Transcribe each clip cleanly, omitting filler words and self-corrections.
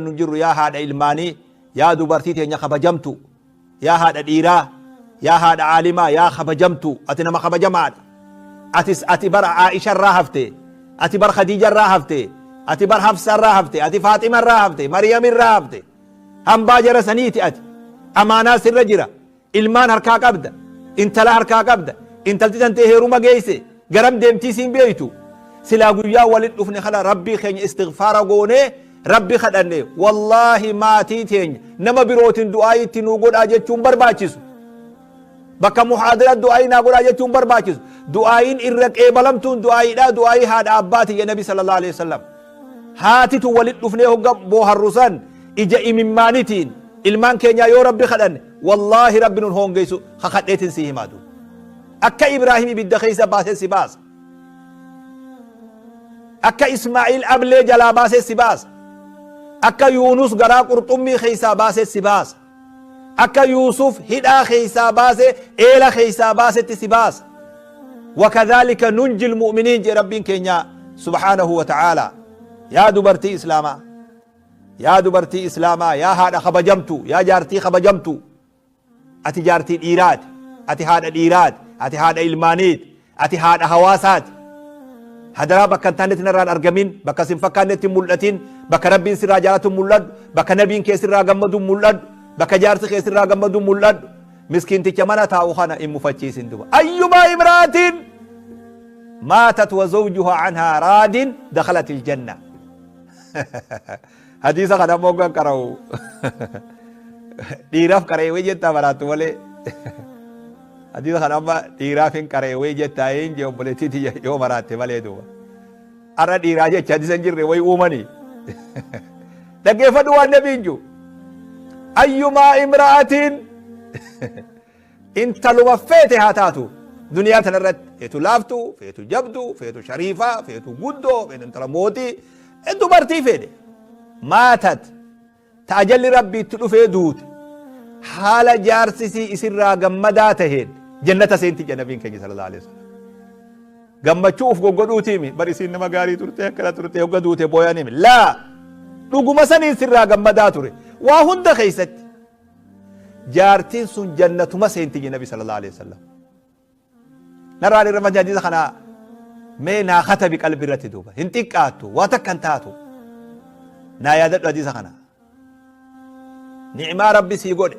Nu jirru yaa haadha ilmaanii, yaa dubartii teenya kabajamtu, yaa haadha dhiiraa, yaa haadha aalimaa, yaa kabajamtu, ati nama kabajamaadha. Atis ati bar Aa'isha irraa hafte, ati bar Khadiija irraa hafte, ati bar Hafsa irraa hafte, ati Faaxima irraa hafte, Maryam irraa hafte. Hambaa jara saniiti ati. Amaanaa sirra jira. Ilmaan harkaa qabda. Intala harkaa qabda. Intalti tantee heeruma geeyse. Garam deemtii siin beeytu. Silaa guyyaa walit dhufne kana Rabbii keenya istighfaara goonee Rabbi kadhanne wallaahi maatii teenya nama birootiin du'aayii itti nuu godhaa jechuun barbaachisu. Bakka muhaadara du'aayii naa godhaa jechuun barbaachisu. Du'aayiin irra qeebalamtuun du'aayiidhaa du'aayii haadha abbaati jedhe Nabi sallallahu alaihi wasallam. Haatitu walit dhufnee hogga booharru san ija imimmaanitiin ilmaan keenyaa yoo Rabbi kadhanne wallaahi Rabbi nun hoongeysu kakadheetin sii himaa duuba. Akka Ibraahim ibidda keessa baasee si baasa. Akka Ismaa'iil ablee jalaa baasee si baasa. Akka Yuunus garaa qurxummii keessaa baasee si baasa. Akka Yuusuf hidhaa keessaa baasee eela keessaa baasetti si baasa. Wakadhaalika nunjil mu'miniin jee Rabbiin keenya subhaanahu wa ta'aalaa. Yaa dubartii Islaamaa. Yaa dubartii Islaamaa, yaa haadha kabajamtu, yaa jaartii kabajamtu. Ati jaartii dhiiraati. Ati haadha dhiiraati. Ati haadha ilmaaniiti. Ati haadha hawaasaati. Hadaraa bakka hin taanetti narraan argamin, bakka sin fakkaannetti hin mul'atin, bakka Rabbiin sirraa jaalatu mul'adhu, bakka nabiin kee sirraa gammadu mul'adhu, bakka jaarsi kee sirraa gammadu mul'adhu. Miskiinticha mana taa'u kana hin mufachiisin duba. Ayyumaa imraatin maatat wa zawjuhaa anhaa raadin dakhalatil janna. Hadiisa kana ammoo kan qara'u dhiiraaf qara'e wayii jettaa baraattu malee. Hadiisa kana amma dhiiraaf hin qara'e wayii jettaa hin jee obboleettii tiyya yoo maraatte malee duuba. Har'a dhiiraa jecha hadiisa hin jirre wayii uumanii. Dhaggeeffadhu waan nabiin jiru. Ayyumaa imra'atiin Intaluma feete haa taatu duniyaa tana irratti feetu laaftuu, feetu jabduu, feetu shariifaa, feetu guddoo, feetu intala mootii, dubartii fedhe maatat ta ajalli rabbii itti dhufee duute haala jaarsisii isirraa gammadaa taheen jannata seenti jedha nabiin keenya sallallahu alaihi wasallam. Gammachuu uf goggodhuutiimi bar isiin nama gaarii turte akkana turte hogga duute booyanimi laa dhuguma saniin sirraa gammadaa ture waa hunda keessatti. Jaartiin sun jannatuma seenti jedhe Nabi sallallahu alaihi wasallam. Narraan irra maddii hadiisa kana mee naa katabi qalbi irratti duuba. Hin xiqqaattu waa takka hin taatu. Naa yaadadhu hadiisa kana. Ni'maa Rabbi sii godhe.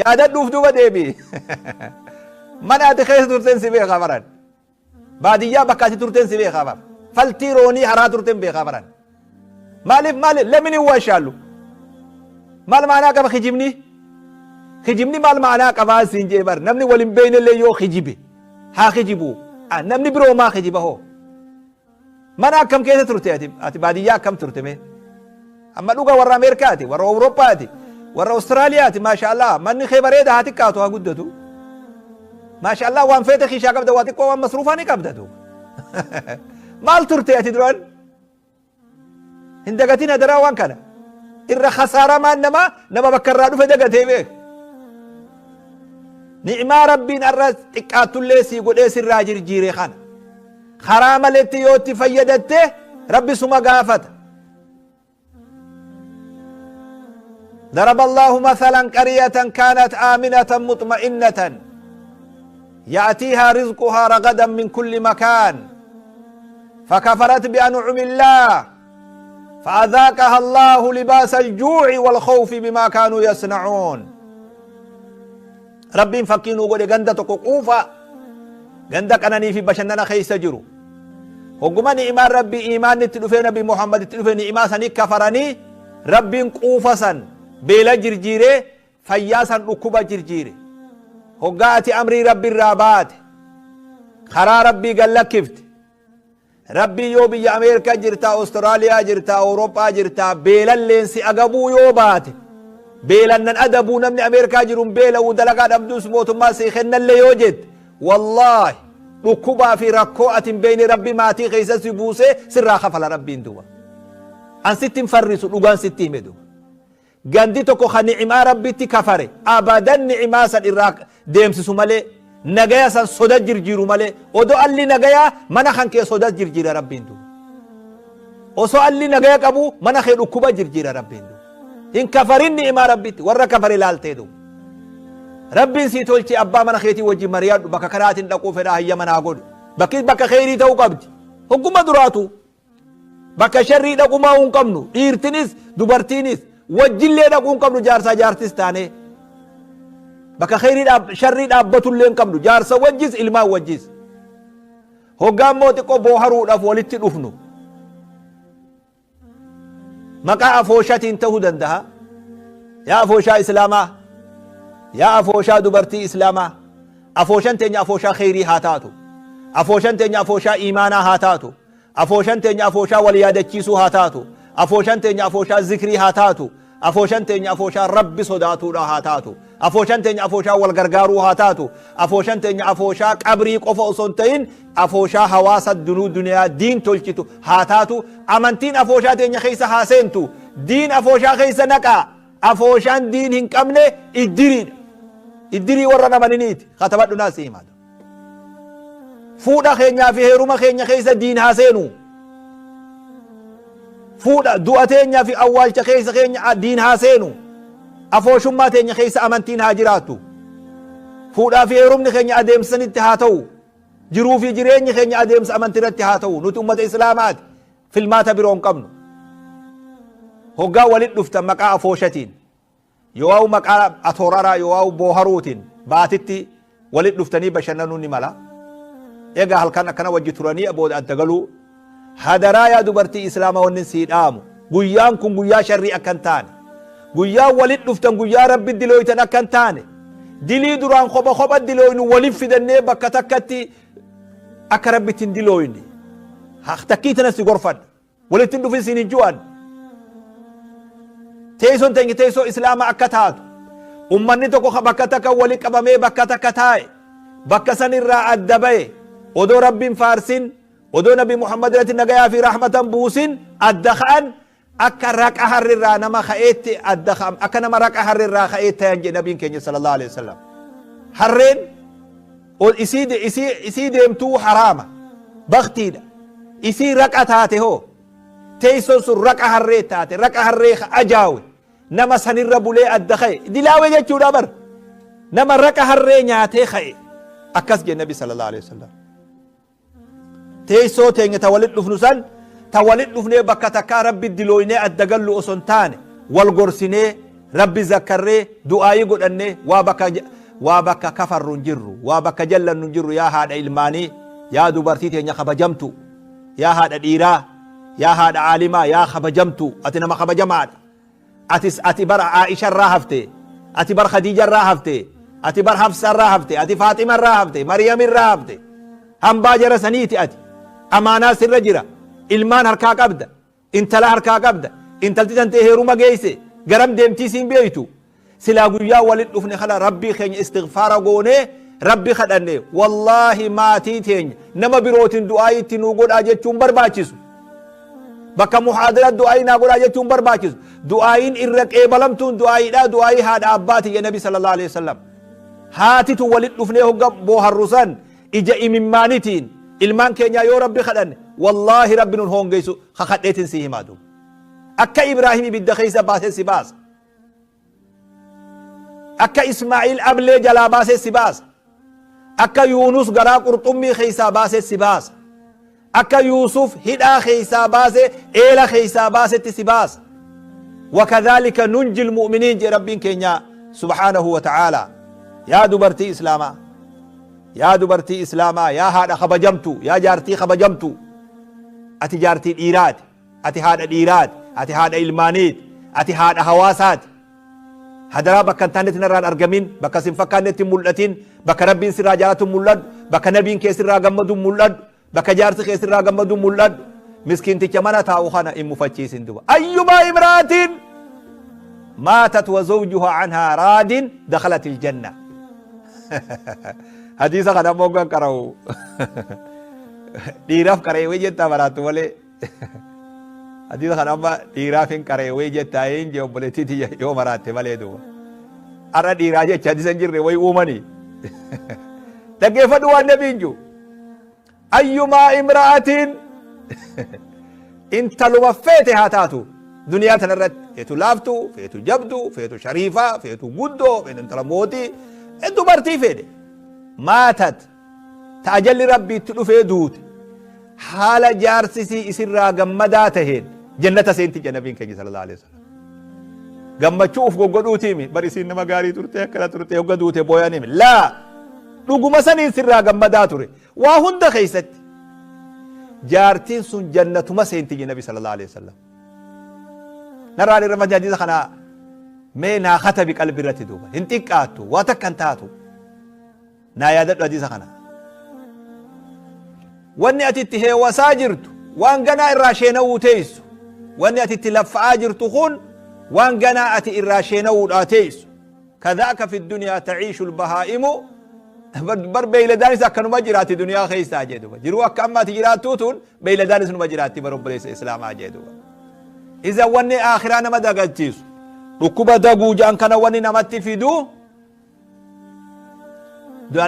Yaadadhuuf duuba deebi. Mana ati keessa turteen si beekaa baran. Baadiyyaa bakka ati turteen si beekaa bar. Faltii roonii haraa turteen beekaa baran. Maaliif maaliif lamin hin waashaallu. Maal maanaa qaba kijibni? Kijibni maal maanaa qabaa siin jee bar. Namni wal hin beeknellee yoo kijibe haa kijibu. Namni biroo maa kijiba hoo? Mana akkam keessa turte ati? Ati baadiyyaa akkam turte mee? Amma dhuga warra Ameerikaati, warra Awurooppaati, warra Awustiraaliyaati, maasha Allah. Manni kee bareeda haa xiqqaatu haa guddatu. Maasha Allah waan feete kiishaa qabda waa xiqqoo waan masruufaa ni qabda duuba. Maal turte ati duraan? Hin dagatin hadaraa waan kana. Irra khasaaramaan namaa nama bakka irraa dhufe dagatee beeka. Ni'maa Rabbiin arra xiqqaattullee sii godhee sirraa jirjiire kana. Karaa maletti yoo itti fayyadatte Rabbi suma gaafata. ضرب الله مثلا قرية كانت آمنة مطمئنة يأتيها رزقها رغدا من كل مكان فكفرت بأنعم الله فأذاقها الله لباس الجوع والخوف بما كانوا يصنعون Rabbiin fakkii nuu godhe ganda tokko quufa ganda qananii fi bashannana keessa jiru. Hogguma ni'imaan Rabbii iimaanni itti dhufee Nabi Muhammad itti dhufe ni'imaa sanii kafaranii Rabbiin quufa san beela jirjiiree fayyaa san dhukkuba jirjiire. Hoggaa ati amrii Rabbi irraa baate karaa Rabbii gad lakkifte Rabbiin yoo biyya Ameerikaa jirtaa, Austraaliyaa jirtaa, Awurooppaa jirtaa, beelalleen si agabuu yoo baate, beelan nan adabuu namni Ameerikaa jiru hin beela'uu dalagaa dhabduus mootummaa sii kennallee yoo jette, wallaahi dhukkubaa fi rakkoo ati hin beekne Rabbi maatii keessa si buusee sirraa kafala Rabbiin duuba. An sitti hin farrisu dhugaan sitti hime duuba. Gandi tokko ka ni'imaa Rabbitti kafare abadan ni'imaa san irraa deemsisu malee nagaya san soda jirjiiru malee odo alli nagayaa mana kan kee soda jirjiira Rabbiin duuba. Osoo alli nagaya qabu mana kee dhukkuba jirjiira Rabbiin du. Hin kafarin ni'imaa Rabbitti warra kafare laaltee du. Rabbiin sii tolchee abbaa mana keetii wajjin mari'adhu bakka kanaatiin dhaquu fedhaa hayyama naa godhu. Bakki bakka kheyrii ta'uu qabdi. Hogguma duraatu. Bakka sharrii dhaqumaa hin qabnu. Dhiirtinis dubartiinis wajjillee dhaquu hin qabnu jaarsaa jaartis taanee. Bakka kheyrii sharrii dhaabbatullee hin qabnu. Jaarsa wajjis ilmaan wajjis. Hoggaa immoo xiqqoo booharuudhaaf walitti dhufnu. Maqaa afooshatiin ta'uu danda'a. Yaa afooshaa Islaamaa, yaa afooshaa dubartii Islaamaa, afooshan teenya afooshaa kheyrii haa taatu. Afooshan teenya afooshaa iimaanaa haa taatu. Afooshan teenya afooshaa wal yaadachiisuu haa taatu. Afooshan teenya afooshaa zikrii haa taatu. Afooshan teenya afooshaa Rabbi sodaatuudha haa taatu. Afooshan teenya afooshaa wal gargaaruu haa taatu. Afooshan teenya afooshaa qabrii qofa osoo hin ta'in afooshaa hawaasa dunuu duniyaa diin tolchitu haa taatu. Amantiin afooshaa teenya keessa haa seentu. Diin afooshaa keessa naqaa. Afooshaan diin hin qabne iddiriidha. Iddirii warra namaniniiti. Katabadhu naa si himaa. Fuudha keenyaa fi heeruma keenya keessa diin haa seenu. Fuudha du'a teenyaa fi awwaalcha keessa keenya diin haa seenu. Afooshummaa teenya keessa amantiin haa jiraattu. Fuudhaa fi heerumni keenya adeemsa sanitti haa ta'u. Jiruu fi jireenyi keenya adeemsa amantii irratti haa ta'u. Nuti ummata Islaamaati. Filmaata biroo hin qabnu. Hoggaa walitti dhuftan maqaa afooshatiin. Yoo'au maqaa atooraraa yoo'au booharuutiin baatitti walit dhuftanii bashannanuun ni mala. Egaa halkan akkana wajji turanii booda adda galuu. Hadaraa yaa dubartii Islaamaa wannin sii dhaamu. Guyyaan kun guyyaa sharrii akka hin taane. Guyyaan walit dhuftan guyyaa Rabbi dilooytan akka hin taane. Dilii duraan kopha kopha dilooynu walit fidannee bakka takkatti akka Rabbitti hin dilooyne. Takkii tana si gorfadha. Walitti hin dhufin siin hin ju'an. Teessoon teenya teessoo Islaamaa akka taatu. Ummanni tokko ka bakka takka wali qabamee bakka takka taa'e bakka san irraa adda baye odoo Rabbiin faarsin odoo Nabi Muhammad irratti nagayaa fi rahmatan buusin adda ka'an akka raqa harrirraa nama ka'eetti adda ka'an akka nama raqa harrirraa ka'ee tayan jedhe Nabiin keenya sallallahu alaihi wasallam. Harreen Isii isii isii deemtuu haraama. Baktiidha. Isii raqa taate hoo? Teessoon sun raqa harree taate, raqa harree ka ajaawe. Nama sanirra bulee adda ka'e. Dilaawe jechuudha bar. Nama raqa harree nyaatee ka'e. Akkas jedhe Nabi sallallahu alaihi wasallam. Teessoo teenya ta walit dhufnu san ta walit dhufnee bakka takkaa Rabbi dilooynee adda gallu osoo hin taane wal gorsinee Rabbi zakkarree du'aayii godhannee waa bakka waa bakka kafarru hin jirru waa bakka jallannu hin jirru yaa haadha ilmaanii yaa dubartii teenya kabajamtu yaa haadha dhiiraa yaa haadha aalimaa yaa kabajamtu ati nama kabajamaadha. Atis ati bar Aisha irraa hafte, ati bar Khadija irraa hafte, ati bar Hafsa irraa hafte, ati Faaxima irraa hafte, Maryam irraa hafte. Hambaa jara saniiti ati. Amaanaa sirra jira. Ilmaan harkaa qabda. Intala harkaa qabda. Intalti tantee heeruma geeyse. Garam deemtii siin beeytu. Silaa guyyaa walit dhufne kana Rabbii keenya istighfaara goonee Rabbi kadhanne wallaahi maatii teenya nama birootiin du'aayii itti nuu godhaa jechuun barbaachisu. Bakka muhaadara du'aayii naa godhaa jechuun barbaachisu. Du'aayiin irra qeebalamtuun du'aayiidhaa du'aayii haadha abbaati jedhe Nabi sallallahu alaihi wasallam. Haatitu walit dhufnee hogga booharru san ija imimmaanitiin ilmaan keenyaa yoo Rabbi kadhanne wallaahi Rabbi nun hoongeysu kakadheetiin sii himaa duuba. Akka Ibraahim ibidda keessa baasee si baasa. Akka Ismaa'iil ablee jalaa baasee si baasa. Akka Yuunus garaa qurxummii keessaa baasee si baasa. Akka Yuusuf hidhaa keessaa baasee eela keessaa baasetti si baasa. Wakadhaalika nunjil mu'miniin jedhe Rabbiin keenya subhaanahu wa ta'aalaa. Yaa dubartii Islaamaa. Yaa dubartii Islaamaa yaa haadha kabajamtu yaa jaartii kabajamtu. Ati jaartii dhiiraati. Ati haadha dhiiraati. Ati haadha ilmaaniiti. Ati haadha hawaasaati. Hadaraa bakka hin taanetti narraa hin argamin, bakka sin fakkaannetti hin mul'atin, bakka Rabbiin sirraa jaalatu mul'adhu, bakka nabiin kee sirraa gammadu mul'adhu, bakka jaarsi kee sirraa gammadu mul'adhu. Miskiinticha mana taa'u kana hin mufachiisin duba. Ayyumaa imraatin maatat wa zawjuha anhaa raadin dakhalat aljanna. Hadiisa kana ammoo gan qara'u dhiiraaf qara'e wayii jettaa maraattu malee. Hadiisa kana amma dhiiraaf hin qara'e wayii jettaa hin jee obboleettii tiyya yoo maraatte malee duuba. Har'a dhiiraa jecha hadiisa hin jirre wayii uumanii. Dhaggeeffadhu waan nabiin jiru. Ayyumaa imra'atiin Intaluma feete haa taatu duniyaa tana irratti, feetu laaftuu, feetu jabduu, feetu shariifaa, feetu guddoo, feetu intala mootii, dubartii fedhe maatat ta ajalli Rabbii itti dhufee duute, haala jaarsisii isirraa gammadaa taheen jannata seenti jedha nabiin keenya sallallahu alaihi wasallam. Gammachuu uf goggodhuutiimi bar, isiin nama gaarii turte, akkana turte, hogga duute booyanimi. Laa, dhuguma saniin sirraa gammadaa ture waa hunda keessatti, jaartiin sun jannatuma seenti jedhe nabi sallallahu alaihi wasallam. Narraan irra hadiisa kana mee naa katabi qalbi irratti duuba, hin xiqqaattu, waa takka hin taatu. Naa yaadadhu hadiisa kana. Wanni ati itti heewasaa jirtu waan ganaa irraa sheenawuu teessu. Wanni ati itti laffa'aa jirtu kun waan ganaa ati irraa sheenawuudhaa teessu. Kadhaaka fi duniyaa taciishu lbahaa'imu, bar beeyladaanis akkanuma jiraatti duniyaa keessaa jee duba. Jiruu akka amma ati jiraattuu tun beeyladaanis numa jiraatti bar, obboleessa islaamaa jee duba. Iza wanni aakhiraa nama dagachiisu, dhukkuba daguu ja'an kana wanni namatti fidu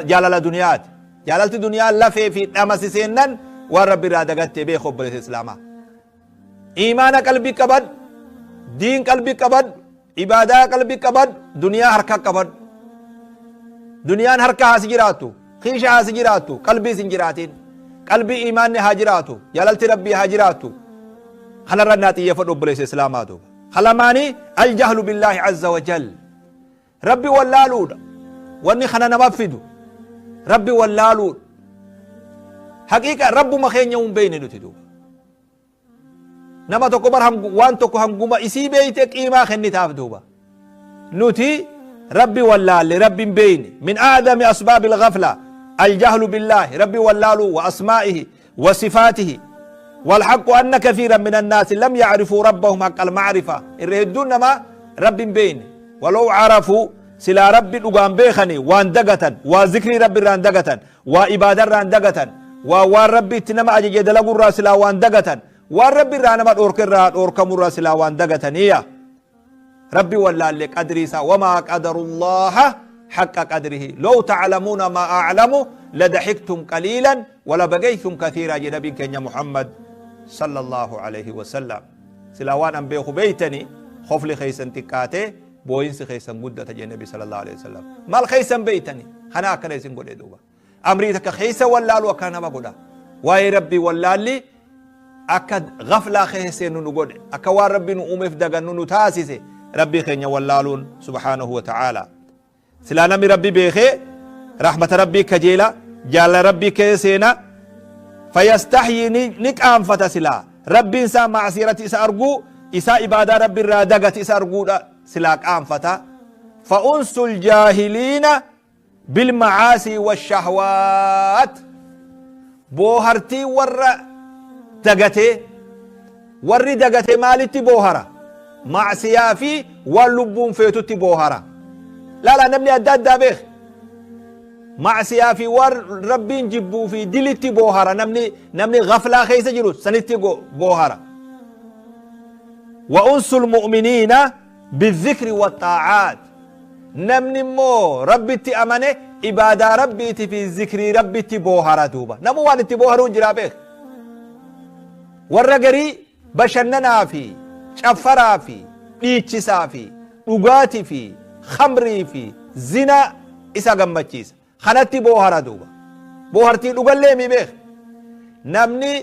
jaalala duniyaati. Jaalalti duniyaa lafee fi dhamasi seennan waan Rabbi irraa dagattee beeku, obboleessa islaamaa. Iimaana qalbii qabadhu, diin qalbii qabadhu, ibaadaa qalbii qabadhu, duniyaa harka qabadhu. Duniyaan harka haasi jiraattu, kiisha haasi jiraattu, qalbiis hin jiraatin. Qalbii iimaanni haa jiraatu, jaalalti Rabbii haa jiraattu. Kanarra naa xiyyeeffadhu, obboleessa islaamaa duuba. Kalamaanii aljahlu billaahi azza wa jal. Rabbi wallaaluudha. Wanni kana nama fidu Rabbi wallaaluudha. Haqiiqa Rabbuma keenya hin beeyne nuti duuba. Nama tokko bar waan tokko hanguma isii beeyte qiimaa kennitaaf duuba. Nuti Rabbi wallaalle, Rabbi hin beeyne. Min a'dami asbaabil ghafla aljahlu billaahi, Rabbi wallaaluu, wa asmaa'ihi wa sifaatihi. والحق أن كثيرا من الناس لم يعرفوا ربهم حق المعرفة. Irra hedduun namaa Rabbi hin beeyne. ولو عرفوا، silaa Rabbi dhugaan beekani, waan dagatan, waa zikrii Rabbi irraan dagatan, waa ibaada irraan dagatan, waa waan Rabbi itti nama ajaje dalagu irraa silaa waan dagatan, waan Rabbi irraa nama dhoorke irraa dhoorkamu irraa silaa waan dagataniya. Rabbi wallaalle qadrii isaa. وما قدروا الله حق قدره لو تعلمون ما أعلم لضحكتم قليلا ولبكيتم كثيرا jedhe nabiin keenya Muhammad صلى الله عليه وسلم. Silaa waan an beeku beeytani, kofli keeysan xiqqaate, booyinsi keeysan guddata jedhe nabi صلى الله عليه وسلم. Maal keeysan beeytani kana akkana isin godhe duuba? Amrii takka keeysa wallaalu akkana nama godha. Waa'ee Rabbii wallaalli akka gaflaa keessa seennu nu godhe, akka waan Rabbi nu uumeef dagannu nu taasise, Rabbii keenya wallaaluun سبحانه وتعالى. Silaa namni Rabbi beekee rahmata Rabbii kajeela, jaalala Rabbii keessa seena. فيستحيي, ni qaanfata silaa Rabbiin isaa macsiyarratti isa arguu isaa, ibaadaa Rabbi irraa dagati isa arguudha silaa qaanfata. فأنس الجاهلين بالمعاصي والشهوات, boohartii warra dagatee, warri dagate maalitti boohara? Macsiyaa fi waan lubbuun feetutti boohara. Laala, namni adda addaa beek, macsiyaa fi waan Rabbiin jibbuu fi dilitti boohara. Namni gaflaa keessa jiru sanitti boohara. وأنس المؤمنين بالذكر والطاعات, namni immoo Rabbitti amane ibaadaa Rabbiiti fi zikrii Rabbitti boohara duuba. Namu waan itti booharuu jira beek. Warra garii bashannanaa fi caffaraa fi dhiichisaa fi dhugaatii fi khamrii fi zinaa isa gammachiisa, kanatti boohara duuba. Boohartii dhugallee mi beek. Namni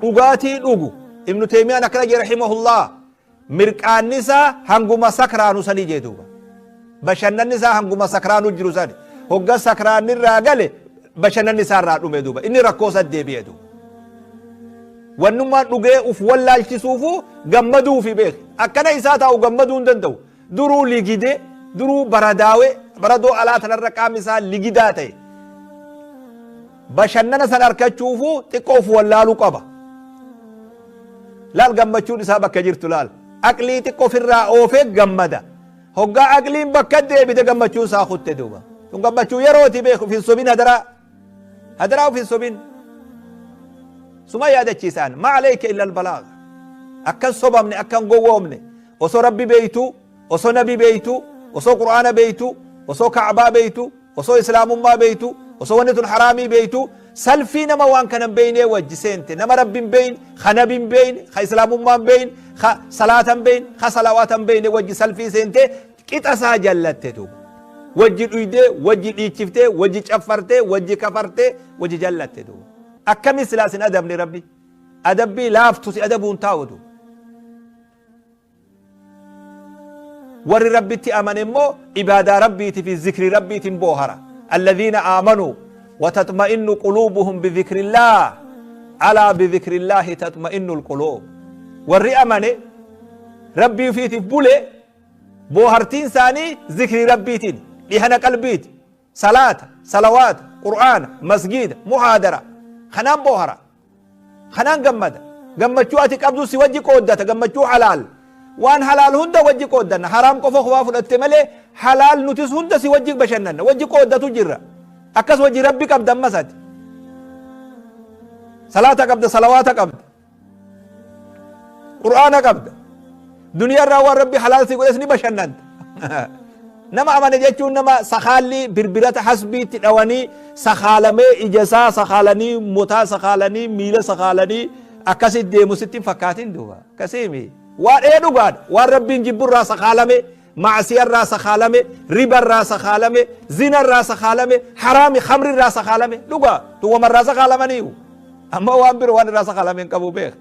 dhugaatii dhugu, Ibnu Teemiyaan akkana jedhe رحمه الله, mirqaanni isaa hanguma sakraanu sanii jee duuba. Bashannanni isaa hanguma sakraanu jiru sani. Hogga sakraanni irraa gale, bashannanni isaa irraa dhume duuba. Inni rakkoo san deebi'e duuba. Wannummaan dhugee uf wallaalchisuufu gammaduufi beek. Akkana isaa taa'u gammaduu hin danda'u. Duruu ligide, duruu baradaawe, baradoo alaa tanarra qaamni isaa ligidaa ta'e. Bashannana san arkachuufu xiqqoo uf wallaaluu qaba. Laal, gammachuun isaa bakka jirtu laal. Aqlii xiqqoo ofirraa oofee gammada. Hoggaa aqliin bakka deebite, gammachuun isaa kutte duuba. Sun gammachuu yerooti beeku. Uf hin sobin, hadaraa. Hadaraa, uf hin sobin. Suma yaadachiisaan. ما عليك إلا البلاغ. Akkan sobamne, akkan gowwoomne. Osoo Rabbi beeytu, osoo nabi beeytu, osoo Qur'aana beeytu, osoo Ka'baa beeytu, osoo islaamummaa beeytu, Osoo wanni tun haraamii beeytu salfii nama waan kana hin beeynee wajji seente. Nama Rabbi hin beeyne, ka nabi hin beeyne, ka islaamummaa hin beeyne, ka salaata hin beeyne, ka salawaata hin beeyne wajji salfii seente qixa isaa jallatte duuba. Wajji dhuydee, wajji dhiichiftee, wajji caffartee, wajji kafartee, wajji jallatte duuba. Akkami silaa sin adabne Rabbi? Adabbii laaftu si adabuu hin taa'u duuba. Warri Rabbitti amane immoo ibaadaa Rabbiitii fi zikrii Rabbiitiin boohara. Alladhiina aamanuu wa taxma'innu quluubuhum bidhikrillaah alaa bidhikrillaahi taxma'innu alquluub. Warri amane Rabbii ofiitiif bule boohartiin isaanii zikrii Rabbiitiin dhihana qalbiiti. Salaata, salawaata, Qur'aana, masgiida, muhaadara kanaan boohara. Kanaan gammada. Gammachuu ati qabdu si wajji qooddata. Gammachuu halaal. Waan halaal hunda wajji qooddanna. Haraam qofa kophaa fudhatte malee halaal nutis hunda si wajji bashannanna. Wajji qooddatu jirra. Akkas wajji Rabbi qabda ammas ati. Salaata qabda, salawaata qabda. Qur'aana qabda. Duniyaa irraa waan Rabbi halaal si godhes ni bashannanta. Nama amane jechuun nama sakaalli birbirata hasbiitti dhawanii sakaalamee ija isaa sakaalanii motaa sakaalanii miila sakaalanii akkasi deemu sitti hin fakkaatin duuba. Akkasiimi. Waan ee dhugaadha. Waan Rabbiin jibbu irraa sakaalame, maasiya irraa sakaalame, riba irraa sakaalame, zina irraa sakaalame, haraami khamri irraa sakaalame. Dhugaa. Tuwwama irraa sakaalamaniiyu. Amma waan biroo waan irraa sakaalame hin qabu beeka.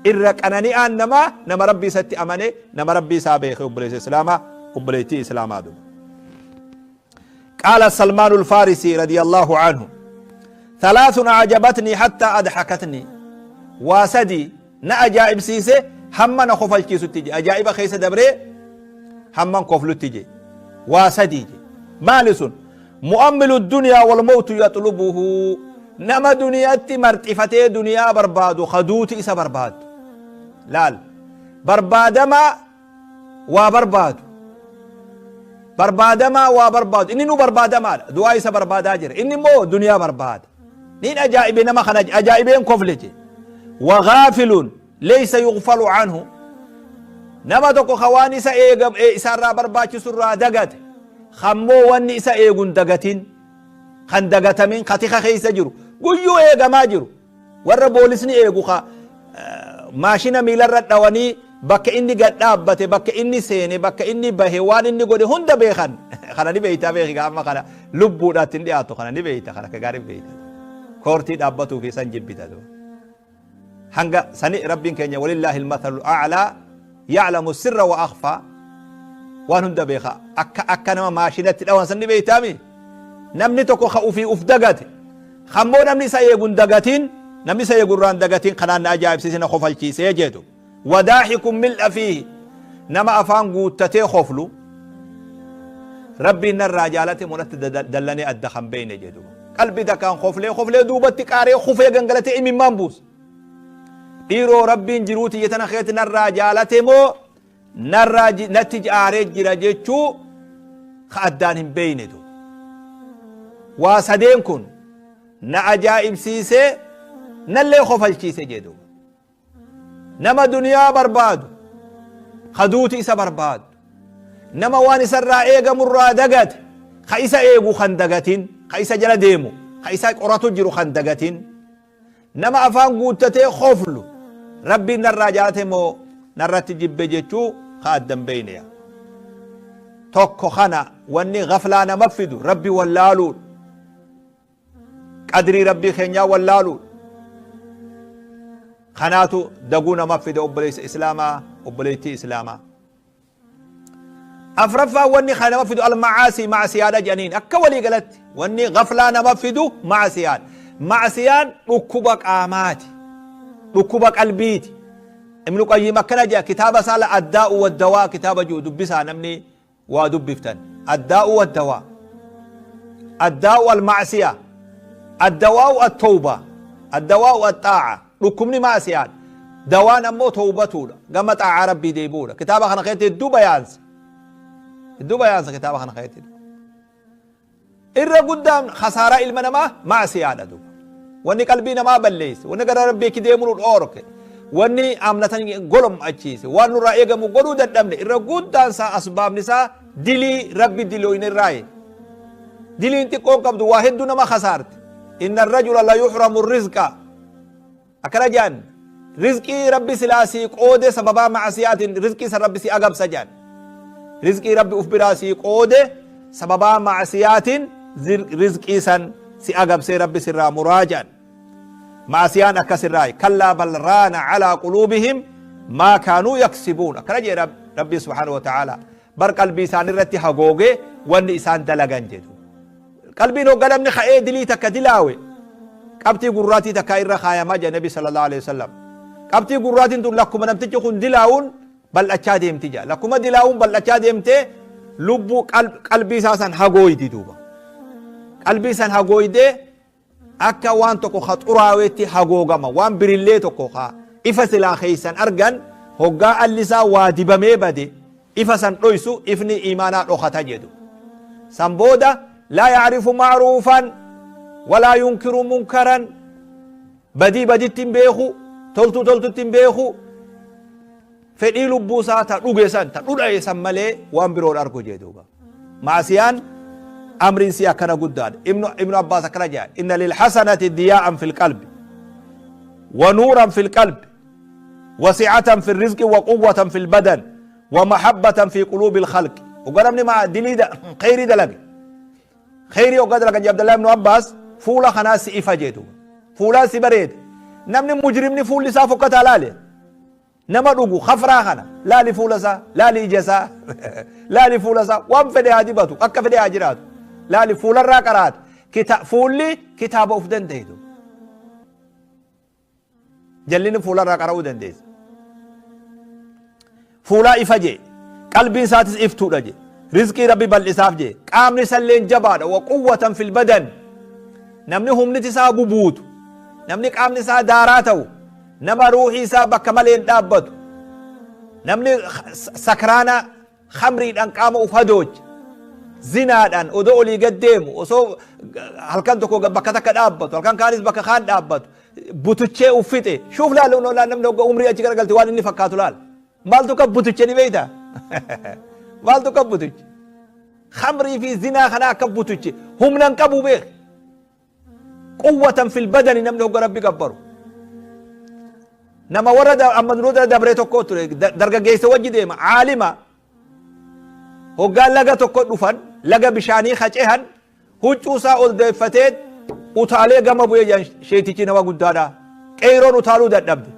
Irra qanani'aan namaa nama Rabbii isatti amane, nama Rabbii isaa beeke obboleessa Islaamaa, obboleettii Islaamaa duba. Qaala Salmaanu Alfaarisii radiyallahu anhu Thalathun a'jabatnii hatta adhakatnii waa sadi na ajaa'ibsiise hamma na kofalchiisutti je ajaa'iba keessa dabree hamman koflutti je waa sadii je maali sun mu'ammilu duniyaa wal mawtu yaxlubuhu nama duniyatti marxifatee duniyaa barbaadu ka duuti isa barbaaddu laal barbaadamaa waa barbaadu barbaadamaa waa barbaadu inni nu barbaadamaadha du'aa isa barbaadaa jira inni immoo duniyaa barbaada niin ajaa'ibe nama kana ajaa'ibeen kofle je wagaafilun Leysa yughfalu anhu Nama tokko ka waan isa eega isaarraa barbaachisu irraa dagate, kammoo wanni isa eegu hin dagatin, kan dagatamin, ka tika keessa jiru, guyyuu eegamaa jiru. Warra boolisni eegu ka maashina miilarra dhawanii bakka inni gad dhaabbate, bakka inni seene, bakka inni bahe, waan inni godhe hunda beekan. Kana ni beeytaa beeki amma kana lubbuudhaatti hin dhiyaatu kana ni beeyta kana akka gaarii beeyta. Koortii dhaabbatuu fi san jibbita. Hanga sani Rabbiin keenya walillaahi almathalu a'laa ya'lamu sirra wa akhfaa waan hunda beeka akka akka nama maashinatti dhawan san ni beeytaami namni tokko ka ufii uf dagate kammoo namni isa eegu hin dagatin namni isa eegu irraa hin dagatin kanaan na ajaa'ibsiise na kofalchiisee jeetu Wadaaxikun mil'a fiihi nama afaan guuttatee koflu Rabbiin narraa jaalate moo natti dallanee adda kan beeyne jedhu. Qalbii takkaan koflee koflee duubatti qaaree kufee gangalatee imimmaan buusa. Dhiiroo Rabbiin jiruu tiyya tana keessatti narraa jaalate moo narraa natti aaree jira jechuu ka addaan hin beeyne du. Waa sadeen kun na ajaa'ibsiisee nallee kofalchiise jedhu. Nama duniyaa barbaadu, ka duuti isa barbaaddu. Nama waan isarraa eegamurraa dagate, ka isa eegu kan dagatin, ka isa jala deemu, ka isa qoratu jiru kan dagatin. Nama afaan guuttatee koflu, Rabbiin narraa jaalate moo narratti jibbe jechuu ka adda hin beeyne yaa. Tokko kana wanni gaflaa nama fidu Rabbi wallaaluudha. Qadrii Rabbii keenyaa wallaaluudha. Kanaatu daguu nama fida obboleessa Islaamaa, obboleettii Islaamaa. Afraffaan wanni kana nama fidu al-macaasii macasiyaadha jedhaniin akka walii galatti wanni gaflaa nama fidu macasiyaadha. Macasiyaan dhukkuba qaamaati. Dhukkuba qalbiiti. Ibnu Qayyim akkana jedha kitaaba isaa la addaa'u waddawaa kitaaba jiru dubbisaa namni waa dubbiftan addaa'u waddawaa addaa'u alma'siya addawaa'u attawba addawaa'u axxaa'a dhukkubni ma'siyaan dawaan ammoo tawbatuudha gama xaa'aa rabbii deebi'uudha kitaaba kana keessatti hedduu bayaansa hedduu bayaansa kitaaba kana keessatti Irra guddaan khasaaraa ilma namaa ma'siyaadha duuba. Wanni qalbii namaa balleesse, wanni gara Rabbii itti deemuu nu dhoorke, wanni amnatan golom'achiise, waan nurraa eegamu godhuu dadhabne irra guddaan isaa asbaabni isaa dilii Rabbi dilooyne irraayi. Diliin xiqqoon qabdu waa hedduu nama khasaarti. Inna arrajula la yuhramu rizqa. Akkana jedhan, rizqii Rabbi silaa sii qoode sababaa ma'asiyaatiin rizqii san Rabbi si agabsa jedhan. Rizqii Rabbi uf biraa sii qoode sababaa ma'asiyaatiin rizqii san si agabsee Rabbi sirraa muraa jedhan. Ma'asiyaan akkasirraayi. Kallaa bal raana calaa quluubihim maa kaanuu yaksibuun. Akkana jedhe Rabbi subhaanahu wa ta'aalaa. Bar qalbii isaanirratti hagoogee wanni isaan dalagan jedhu. Qalbiin hogga namni ka'ee dilii takka dilaawe qabxii gurraatii takkaa irra kaayamaa jedha Nabi sallallahu alaihi wasallam. Qabxii gurraatiin tun lakkuma namtichi kun dilaawuun bal'achaa deemti jedha. Lakkuma dilaawuun bal'achaa deemtee lubbuu qalbii isaa san hagooydi duuba. Qalbii san hagooydee Akka waan tokko ka xuraawetti hagoogama, waan birillee tokko ka ifa silaa keessan argan hoggaa alli isaa waa dibamee bade ifa san dhoysu ifni iimaanaa dhokata jedhu. San booda laa ya'rifu ma'ruufan walaa yunkiru munkaran, badii baditti hin beeku, toltuu toltutti hin beeku, fedhii lubbuu isaa ta dhuge san ta dhudhaye san malee waan biroo hin argu jee duuba. Ma'asiyaan amriin sii akkana guddaadha. Ibnu Abbaas akkana jedha, inna lilhasanati diyaa'an fil qalbi wa nuuran fil qalbi wa si'atan fil rizqi wa quwwatan fil badan wa mahabbatan fi quluubil khalqi. Hoggaa namni ma'a dilii kheyrii dalage, kheyrii hoggaa dalagan jee Abdallah ibnu Abbaas, fuula kanaa si ifa jee duuba. Fuulaan si bareeda. Namni mujrimni fuulli isaa fokkataa laale. Nama dhugu khafraa kana laali, fuula isaa laali, ija isaa laali, fuula isaa waan fedhe haa dibatu, akka fedhe haa jiraatu, laali fuularraa qaraata. Fuulli kitaaba of dandeetu, jallinni fuularraa qara'uu dandeessa. Fuulaa ifa jee, qalbiin isaatis iftuudha jee, rizqii Rabbi bal'isaaf jee, qaamni isalleen jabaadha, wa quwwatan fil badan. Namni humniti isaa bubuutu, namni qaamni isaa daaraa ta'u, nama ruuhii isaa bakka malee hin dhaabbatu. Namni sakraana khamriidhaan qaama uf hadooche, zinaadhaan odoo olii gad deemu, osoo halkan tokko bakka takka dhaabbatu, halkan kaanis bakka kaan dhaabbatu, butuchee uf fixe. Shuuf, laal laal, namni hogga umrii achi garagalte waan inni fakkaatu laal. Maaltu kan butuche ni beeyta? Maaltu kan butuche? Khamrii fi zinaa kana akka butuche, humna hin qabu beek. Quwwatan fil badani. Namni hogga Rabbi gabbaru, nama warra amma dura dabree tokko ture, dargaggeessa wajji deema, caalima. Hoggaa laga tokko dhufan, laga bishaanii kacehan, huccuu isaa ol deeffatee utaalee gama bu'ee jedhan. Sheetichi nama guddaadha, qeeyroon utaaluu dadhabde.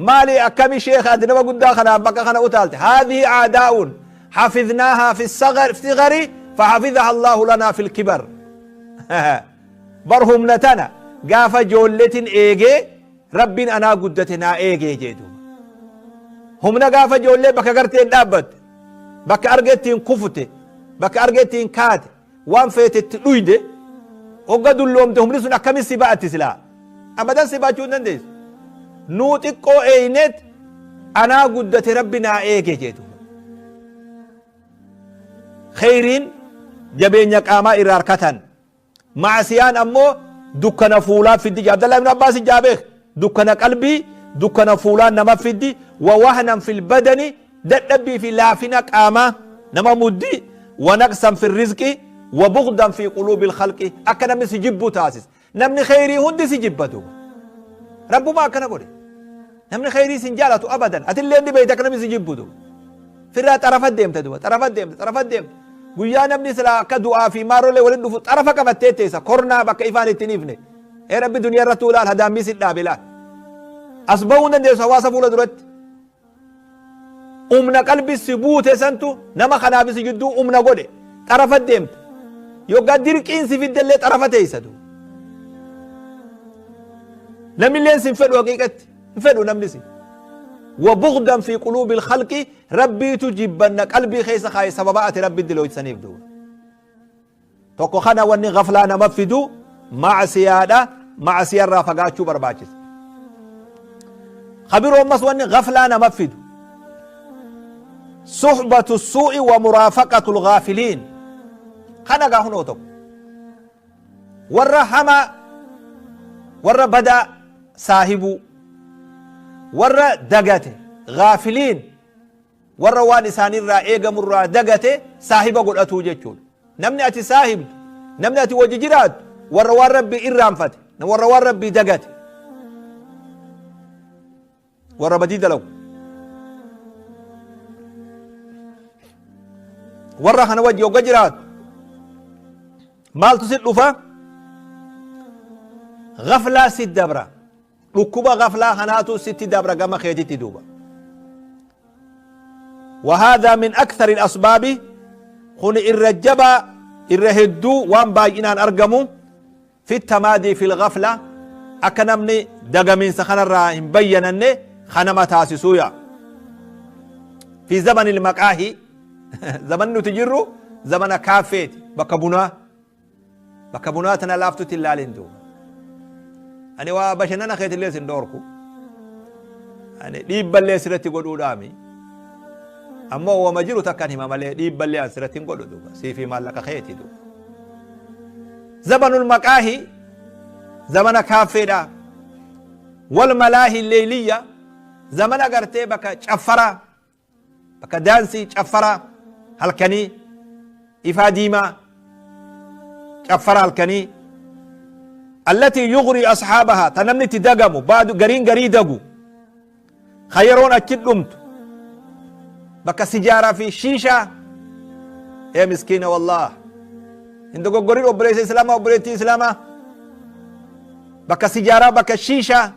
Maali, akkami sheekha, ati nama guddaa kanaaf bakka kana utaalte? Haadhihi aadaa'un hafidnaahaa fi sigari fahafidaha Allahu lanaa fil kibar. Bar humna tana gaafa joolletin eegee Rabbiin anaa guddate naa eegee jee duuba. Humna gaafa joollee bakka garteen dhaabbatte, bakka argettiin kufute, bakka argettiin kaate, waan feetetti dhuyde, hogga dulloomte humni sun akkami si ba'atti? Silaa abadan si ba'achuu hin dandeessu. Nuu xiqqoo eeyneet anaa guddate Rabbi naa eege jee duuba. Kheyriin jabeenya qaamaa irraa harkatan. Ma'asiyaan ammoo dukkana fuulaa fiddi jedha. Abdallah ibn Abbaas ijaa beek. Dukkana qalbii, dukkana fuulaa nama fiddi, wa wahnan fil badani, dadhabbii fi laafina qaamaa nama muddi, wa naqsan fil rizqi, wa bughdan fi quluubil khalqi, akka namni si jibbu taasisa. Namni kheyrii hundi si jibba duuba. Rabbuma akkana godhe. Namni kheyrii sin jaalatu abadan. Atillee ni beekta akka namni si jibbu duuba. Firraa xarafa deemta duuba. Xarafa deemta, xarafa deemta. Guyyaa namni silaa akka du'aa fi maarollee walitti dhufu xarafa qabattee teessa. Kornaa bakka ifaan itti hin ifne. Ee Rabbi, duniyaa irrattuu ilaal, hadaammii si dhaabe ilaal. As bahuu hin dandeessu hawaasa fuula duratti. Umna qalbi si buute santu nama kanaaf si jidduu umna godhe, xarafa deemta. Yoggaa dirqiin si fiddellee xarafa teessa duuba. Namilleen sin fedhu, haqiiqatti hin fedhu namni si. Wa bughdan fi quluubil khalqi, Rabbiitu jibbanna qalbii keessa kaaye sababa ati Rabbi dilooysaniif duuba. Tokko kana, wanni ghaflaa nama fidu ma'siyaadha, ma'siyarraa fagaachuu barbaachisa. Ka biroo ammas wanni ghaflaa nama fidu suhbatu suu'i wa muraafaqatu lghaafiliin. Kana gaa hunoo tokko, warra hamaa, warra badaa saahibuu, warra dagate, ghaafiliin, warra waan isaanirraa eegamurraa dagate saahiba godhatuu jechuudha. Namni ati saahibdu, Namni ati wajji jiraattu warra waan Rabbii irraanfate, warra waan Rabbii dagate, warra badii dalagu. Warra kana wajji hogga jiraattu maaltu si dhufa? Gaflaa si dabra. Dhukkuba gaflaa kanaatu sitti dabra gama keetitti duuba. وهذا من أكثر الأسباب kun irra jabaa irra hedduu waan baay'inaan argamu في التمادي في الغفلة akka namni dagamiinsa kanarraa hin bayyananne kanama taasisuuya. في زمن المقاهي zamanni nuti jirru zamana kaaffeeti, bakka bunaa. Bakka bunaa tana laaftutti hin laalin duuba. Ani waa bashannana keetillee sin dhoorku. Ani dhiibballee sirratti godhuudhaami. Ammoo wama jiru takkan hima malee dhiibballee an sirratti hin godhu duuba. Siifii maallaqa keeti duuba. Zamanul maqaahi zamana kaaffeedha. Wal malaahi leeyliyya zamana gartee bakka caffaraa. Bakka daansii caffaraa halkanii, ifaa diimaa caffara halkanii, allatii yughrii ashaabahaa, ta namni itti dagamu, baadu gariin garii dagu, ka yeroon achi dhumtu, bakka sijaaraa fi shiishaa. Ee miskiina, wallaah hin dogoggorin, obboleessa islaamaa, obboleettii islaamaa, bakka sijaaraa, bakka shiishaa,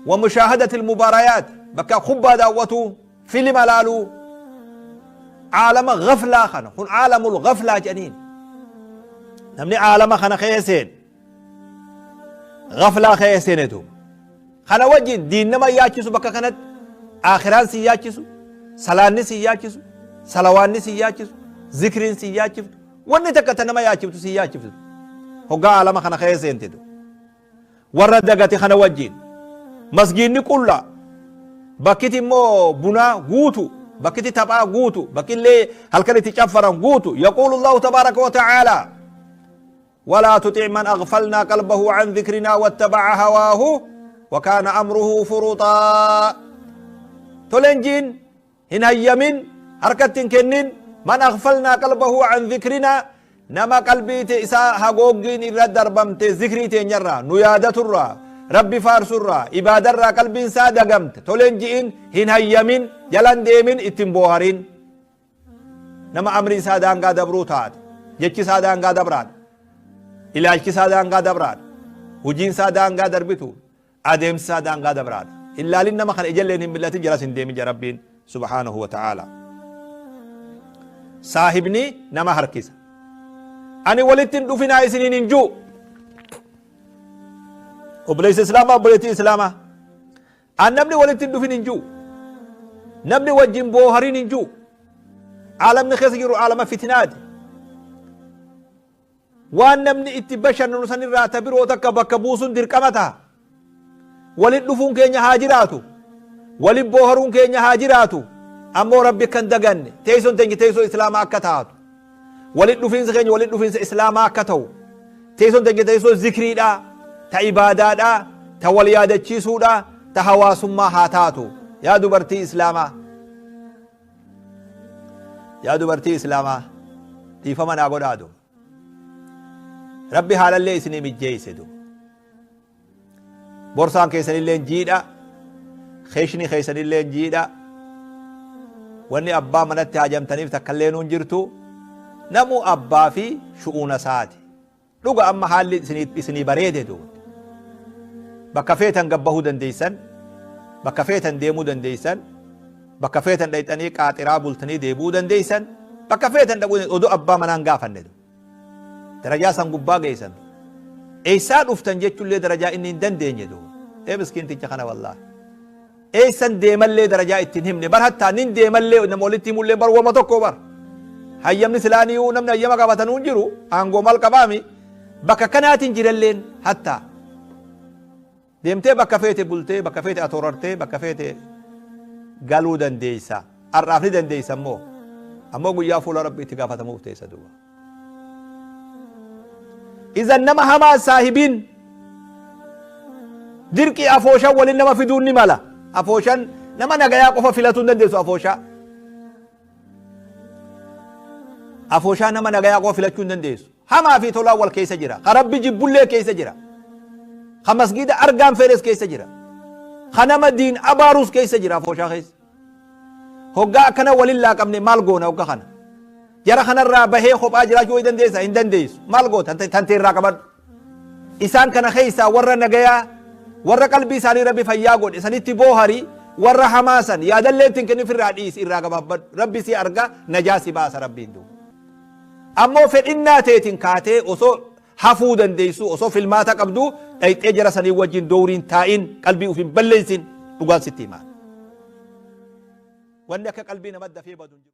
wa mushaahadati almubaarayaat, bakka kubbaa daawwatuu, filima laaluu, caalama gaflaa kana. Kun caalamul gaflaa jedhaniin. Namni caalama kana keessa seen gaflaa keessa seene duuba. Kana wajjin diin nama yaachisu, bakka kanatti aakhiraan si yaachisu, salaanni si yaachisu, salawaanni si yaachisu, zikriin si yaachiftu, wanni takka ta nama yaachiftu si yaachiftu hoggaa aalama kana keessa seente duuba. Warra dagate kana wajjin masgiidni qullaa, bakkiti immoo bunaa guutu, bakkiti taphaa guutu, bakkillee halkan itti caffaran guutu. Yaquulu Allahu tabaaraka wa ta'aalaa: walaa tuxic man aghfalnaa qalbahu an dhikrinaa wattabaca hawaahu wa kaana amruhu furuxaa. Toleen jiin hin hayyamin, harkatti hin kennin, man aghfalnaa qalbahu an dhikrinaa, nama qalbii isaa hagooggiin irra darbamte zikrii teenyarraa, nu yaadaturraa, Rabbi faarsurraa, ibaadarraa qalbiin isaa dagamte, toleen ji'in, hin hayyamin, jalan deemin, ittiin booharin. Nama amri isaa daangaa dabruu taate, jechi isaa daangaa dabraadha, ilaalchi isaa daangaa dabraadha, hojiin isaa daangaa darbitu, adeemsi isaa daangaa dabraadha, hin laalin nama kana, ijalleen hin mil'atin, jalas hin deemin. Rabbiin subhaanahu wa ta'ala, saahibni nama harkisa. Ani walitti hin dhufinaa isiniin hin ji'u. Obboleessa islaamaa, obboleettii islaamaa, an namni walitti hin dhufin hin ji'u, namni wajjin booharin hin ji'u. Aalamni keessa jiru aalama fitinaati. Waan namni itti bashannanu sanirraa ta biroo takka bakka buusuun dirqama taha. Walit dhufuun keenya haa jiraatu. Walit booharuun keenya haa jiraatu. Ammoo Rabbi akka hin daganne, teessoon teenya teessoo Islaamaa akka taatu. Walit dhufiinsi keenya walit dhufiinsa Islaamaa akka ta'u. Teessoon teenya teessoo zikriidhaa, ta ibaadaadhaa, ta wal yaadachiisuudhaa, ta hawaasummaa haa taatu. Yaa dubartii Islaamaa. Yaa dubartii Islaamaa, dhiifama naa godhaa duuba. Rabbi haalallee isinii mijjeeyse duuba. Borsaan keessanillee jiidha, keeshni keessanillee jiidha. Wanni abbaa manatti haajamtaniif takkallee nuun jirtu. Namu abbaa fi shu'uuna isaati. Dhuga amma haalli isinii bareede duuba. Bakka feetan gabbahuu dandeeysan, bakka feetan deemuu dandeeysan, bakka feetan dhayxanii qaaxiraa bultanii deebi'uu dandeeysan, bakka feetan dhaquu odoo abbaa manaan gaafanne duuba. Darajaa san gubbaa geeysan duuba. Eessaa dhuftan jechuullee darajaa inni hin dandeenye duuba. Ee miskiinticha kana, wallaahi. Eessan deemallee darajaa itti hin himne bar, hattaa nin deemallee nama walitti himullee bar wama tokko bar. Hayyamni silaaniyuu namni hayyama qabatanuu hin jiru, aangoo maal qabaami, bakka kanaatiin jiralleen hattaa. Deemtee bakka feete bultee, bakka feete atoorartee, bakka feete galuu dandeeysa. Har'aaf ni dandeeysa immoo. Ammoo guyyaa fuula Rabbi itti gaafatamuuf teessa duuba. Izan nama hamaa saahibiin dirqii afooshan waliin nama fiduun ni mala. Afooshan nama nagayaa qofa filatuu hin dandeessu afooshaa. Afooshaa nama nagayaa qofa filachuu hin dandeessu. Hamaa fi tolaan wal keessa jira. Ka Rabbi jibbullee keessa jira. Ka masgiida argaan fedhes keessa jira. Ka nama diin abaarus keessa jira afooshaa keessa. Hoggaa akkana walin laaqamne maal goona hogga kana? Jara kanarraa bahee kophaa jiraachuu wayi dandeessa? Hin dandeessu. Maal goota? Tantee irraa qabadhu. Isaan kana keessaa warra nagayaa, warra qalbii isaanii Rabbi fayyaa godhe sanitti boohari, warra hamaa san yaadallee itti hin kennin firraa dhiisi, irraa gabaabbadhu. Rabbi si arga, najaa si baasa Rabbiin duuba. Ammoo fedhinnaa teetiin kaatee osoo hafuu dandeessuu, osoo filmaata qabduu dhayxee jara sanii wajjin dowriin taa'in, qalbii uf hin balleessin, dhugaan sitti himaa. Wanni akka qalbii nama dafee badu hin jiru.